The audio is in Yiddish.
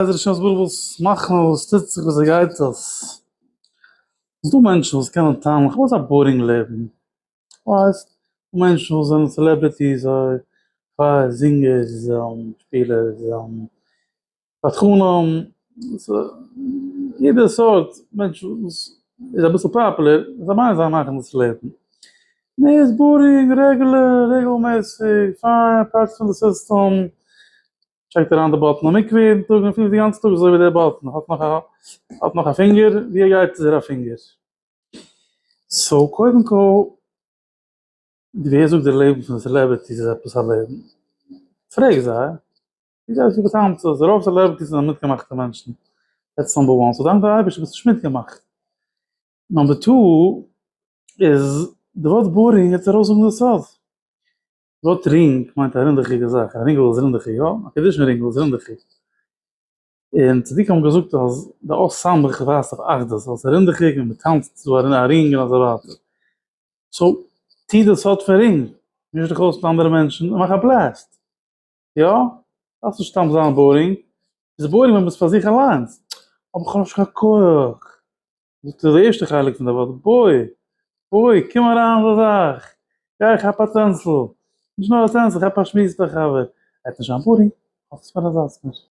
בעזר השם יתברך וואס מאכן וואס טוט זיך וויאזוי גייט עס? ס'איז דא מענטשן וואס קענען טענה'ן איך האב אזא boring לעבן, ווייסט, דא מענטשן וואס זענען celebrities, זיי זינגערס, שפילערס, בדחנים, יעדע סארט מענטש וואס איז אביסל popular, זיי מיינען זיי מאכן דאס לעבן. און ער איז boring, regular, רעגלמעסיג, פיין, part פון די סיסטעם. check ט אריין די button אין מקווה יעדן טאג און פילט די גאנצע טאג אזוי ווי דער button האט נאך א האט נאך א פינגער, ווי ער גייט איז ער א פינגער. so קודם כל, ווער זאגט די לעבן פון celebrities איז עפעס א לעבן? פרעג זיי, ווי זיי זאגן טענה'ט אז רוב celebrities זענען מיטגעמאכטע מענטשן, that's number one, so דאנק די אייבערשטער ביסט נישט מיטגעמאכט. number two איז די ווארט boring גייט ארויסזאגן די סוד. ווארט רינג מיינט א רינדעכיגע זאך, א רינגל איז רינדעכיג, יא? א קידושין רינגל איז רינדעכיג. און צדיקים האבן געזאגט אז די אות סמך ווייזט אויף אחדות, ווייל ס'איז רינדעכיג און מ'טאנצט צו א רינג און אזוי ווייטער. so, טו די סוד פון רינג, מיש דיך אויס מיט אנדערע מענטשן און מאך א blast. יא? דארפסט נישט סתם זיין boring. ס'איז boring ווען מ'איז פאר זיך אליינס. אבער כ'האב נישט קיין כח. דאס איז די ערשטע חלק פון די ווארט, בוי! בוי! קום אריין אין די זאך! גיי כאפ א טענצל! נישט נאר א טענצל, כאפ א שמועס מיט א חבר! ער האט נישט זיין boring, האסט עס פאר א זאץ נישט.